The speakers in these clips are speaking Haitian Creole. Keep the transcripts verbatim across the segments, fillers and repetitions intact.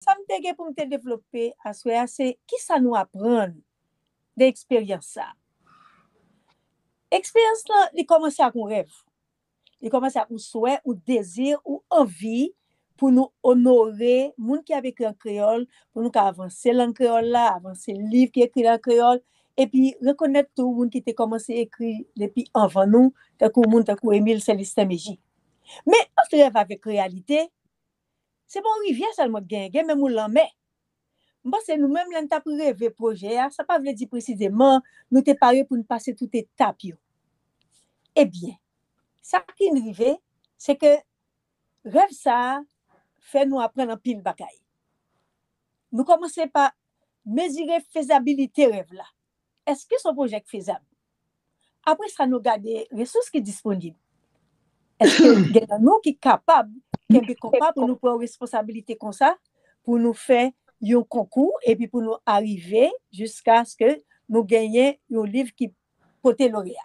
sa m te gen pou m te devlope aswè a, se kisa nou aprann de eksperyans sa a. Eksperyans lan, li kòmanse ak yon rèv. Li kòmanse ak yon swè, yon dezi, yon anvi pou nou onore moun ki ap ekri an kreyòl, pou nou ka avanse lang kreyòl la, avanse liv ki ekri an kreyòl, epi rekonèt tou moun ki te kòmanse ekri depi anvan nou, tankou moun tankou Emile Celestin Mégie. Men ant rèv avèk reyalite, se pa yon rivyè sèlman k genyen, gen menm yon lanmè. M panse nou menm lè n t ap reve pwojè a, sa pa vle di presizeman nou te pare pou n pase tout etap yo. Ebyen, sa ki n rive, se ke rèv sa a fè nou aprann anpil bagay. Nou kòmanse pa mezire fezabilite rèv la. Èske se yon pwojè k fezab? Apre sa, nou gade resous ki disponib. Èske gen nan nou ki kapab kenbe konpa pou nou pran responsabilite konsa, pou nou fè yon konkou, epi pou nou arive jiskaske nou genyen yon liv ki pote loreya?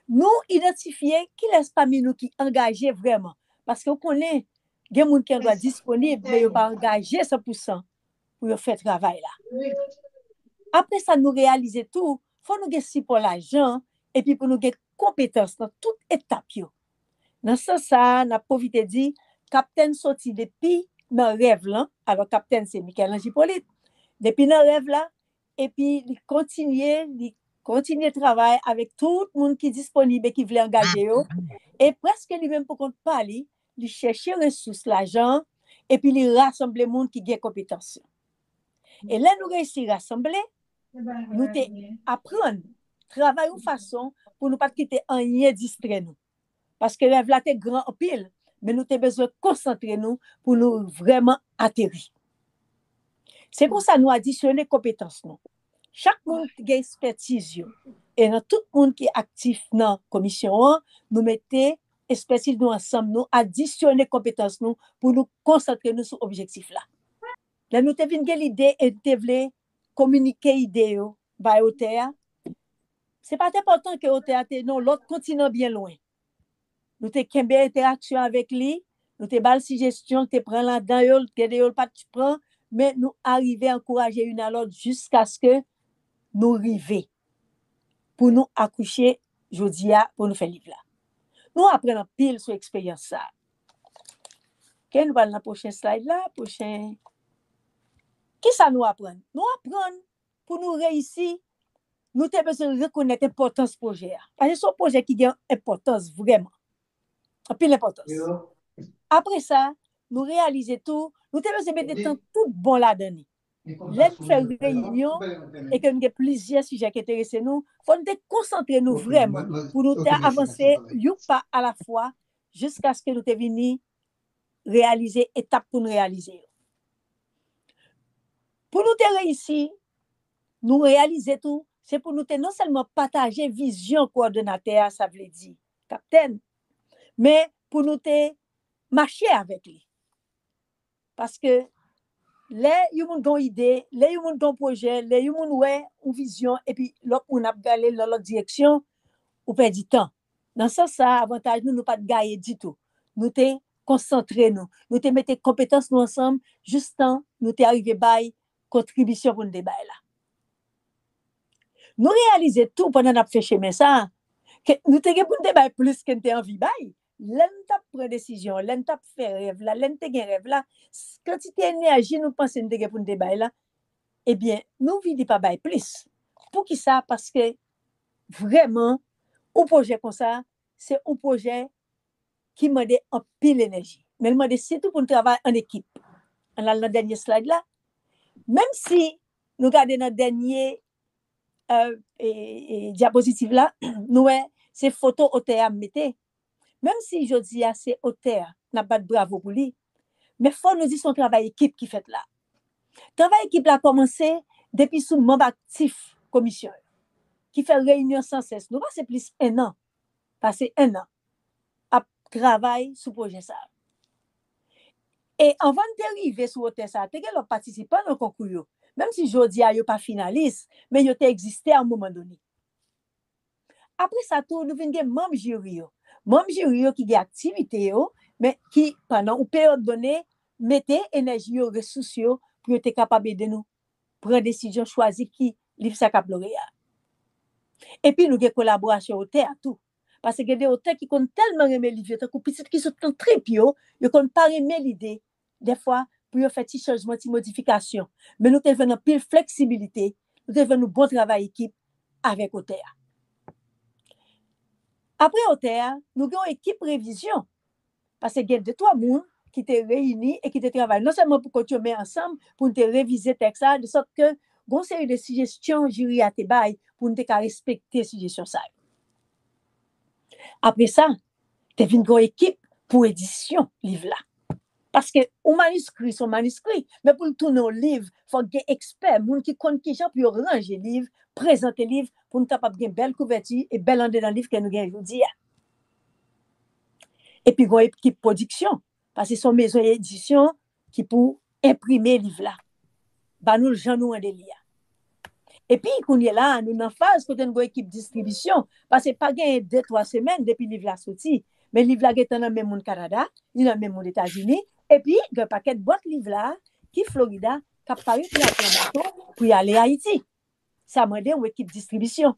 Nou idantifye kilès pami nou ki angaje vrèman, paske w konnen, gen moun ki an dwa disponib, men yo pa angaje san pou san pou yo fè travay la. Apre sa, nou reyalize tou, fò nou gen sipò lajan, epi pou nou gen konpetans nan tout etap yo. Nan sans sa a, n ap pwofite di, Kaptèn soti depi nan rèv lan, alò Kaptèn se Michel-Ange Hyppolite, depi nan rèv la, epi li kontinye, li kontinye travay avèk tout moun ki disponib e ki vle angaje yo, e prèske li menm pou kont pa li, li chèche resous lajan, epi li rasanble moun ki gen konpetans yo. E lè nou reyisi rasanble, nou te aprann travay yon fason pou nou pa t kite anyen distrè nou. Paske rèv la te gran anpil, men nou te bezwen konsantre nou pou nou vrèman ateri. Se konsa nou adisyone konpetans nou. Chak moun gen ekspètiz yo. E nan tout moun ki aktif nan komisyon an, nou mete ekspètiz nou ansanm, nou adisyone konpetans nou pou nou konsantre nou sou objektif la. Lè nou te vin gen lide e nou te vle kominike ide yo bay otè a, se pa t enpòtan ke otè a te nan yon lòt kontinan byen lwen. Nou te kenbe entèraksyon avèk li, nou te ba l sijesyon, te pran ladan yo, gen de yo l pa t pran, men nou arive ankouraje youn a lòt jiskaske nou rive pou nou akouche jodi a, pou nou fè liv la. Nou aprann anpil sou eksperyans sa a. Ok, nou pral nan pwochen slide la, pwochen. Kisa nou aprann? Nou aprann pou nou reyisi, nou te bezwen rekonèt enpòtans pwojè a. Paske se yon pwojè ki gen enpòtans vrèman. Anpil enpòtans. Apre sa, nou reyalize tou, nou te bezwen mete tan tout bon ladan li. Lè n fè reyinyon e ke n gen plizyè sijè ki enterese nou, fò n te konsantre nou vrèman pou nou te avanse yon pa alafwa jiskaske nou te vini reyalize etap pou n reyalize yo. Pou nou te reyisi, nou reyalize tou, se pou nou te non sèlman pataje vizyon kowòdonatè a, sa vle di kaptèn, men pou nou te mache avèk li. Paske lè yon moun gen yon ide, lè yon moun gen yon pwojè, lè yon moun wè yon vizyon, epi lòt moun ap gale nan lòt direksyon, ou pèdi tan. Nan sans sa a, avantaj nou, nou pa t gaye ditou. Nou te konsantre nou. Nou te mete konpetans nou ansanm jistan nou te arive bay kontribisyon pou n te bay la. Nou reyalize tou pandan n ap fè chemen sa a, ke nou te gen pou n te bay plis ke n te anvi bay. Lè n t ap pran desizyon, lè n t ap fè rèv la, lè n te gen rèv la, kantite enèji nou panse n te gen pou n te bay la, ebyen, nou vini pa bay plis. Poukisa? Paske vrèman, yon pwojè konsa, se yon pwojè ki mande anpil enèji. Men l mande sitou pou n travay an ekip. Ann al nan dènye slide la. Menm si nou gade nan dènye e, e, e, dyapozitiv la, nou wè se foto otè a m mete. Menm si jodi a se otè a n ap bat bravo pou li, men fò nou di se yon travay ekip ki fèt la. Travay ekip la kòmanse depi sou manm aktif komisyon yo, ki fè reyinyon san sès. Nou pase plis en an, pase en an ap travay sou pwojè sa a. E anvan n te rive sou otè sa a, te gen lòt patisipan nan konkou yo. Menm si jodi a yo pa finalis, men yo te egziste a yon moman done. Apre sa tou, nou vin gen manm jiri yo. Manm jiri yo ki gen aktivite yo, men ki, pandan yon peryòd done, mete enèji yo, resous yo, pou yo te kapab ede nou pran desizyon, chwazi ki liv sa k ap loreya. Epi nou gen kolaborasyon otè a tou. Paske gen de otè ki konn tèlman renmen liv yo, tankou pitit ki sot nan trip yo, yo konn pa renmen lide, dèfwa, pou yo fè ti chanjman, ti modifikasyon. Men nou te jwenn anpil fleksibilite, nou te jwenn yon bon travay ekip avèk otè a. Apre otè a, nou gen yon ekip revizyon. Paske gen de twa moun ki te reyini e ki te travay non sèlman pou kont yo, men ansanm pou n te revize tèks la, de sòt ke gen yon seri de sijesyon jiri a te bay pou n te ka respekte sijesyon sa yo. Apre sa, te vin gen yon ekip pou edisyon liv la. Paske yon maniskri se yon maniskri, men pou l tounen yon liv, fòk gen ekspè, moun ki konn kijan pou yo ranje liv, prezante liv, pou n kapab gen bèl kouvèti e bèl andedan liv ke nou gen jodi a. Epi gen yon ekip pwodiksyon, paske se yon mezon edisyon ki pou enprime liv la, ba nou l jan nou ande li a. Epi kounye la, nou nan faz kote n gen ekip distribisyon, paske pa genyen de, twa semèn depi liv la soti, men liv la gentan nan men moun Kanada, li nan men moun Etazini, epi gen pakèt bòt liv la ki Florida k ap parèt nan pran bato pou y ale Ayiti. Sa mande yon ekip distribisyon.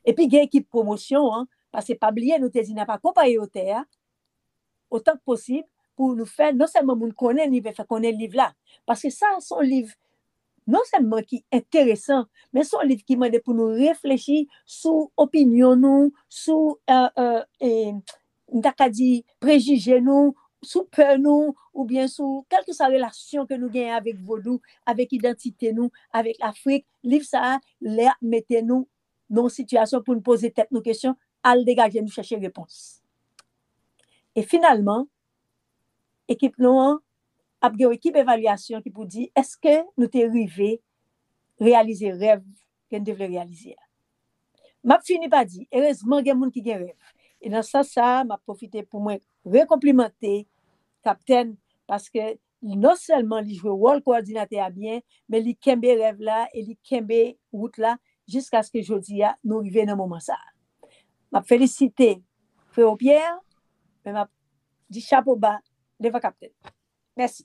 Epi gen ekip pwomosyon an, paske pa bliye nou te di n ap akonpaye otè a otan k posib pou nou fè non sèlman moun konnen liv, men fè konnen liv la. Paske sa se yon liv non sèlman ki enteresan, men se yon liv ki mande pou nou reflechi sou opinyon nou, sou, euh, euh, e, m ta ka di, prejije nou, sou pè nou, oubyen sou kèlkeswa relasyon ke nou genyen avèk vodou, avèk idantite nou, avèk Lafrik. Liv sa a, lè ap mete nou nan yon sitiyasyon pou n poze tèt nou kesyon, al degaje nou chèche repons. E finalman, ekip nou an ap gen yon ekip evalyasyon ki pou di èske nou te rive reyalize rèv ke n te vle reyalize a. M ap fini pa di, erezman gen moun ki gen rèv. E nan sans sa a, m ap pwofite pou mwen rekonplimante Kaptèn, paske non sèlman li jwe wòl kowòdinatè a byen, men li kenbe rèv la e li kenbe wout la jiskaske jodi a nou rive nan moman sa a. M ap felisite Freo Pierre, men m ap di chapo ba devan Kaptèn. Mèsi.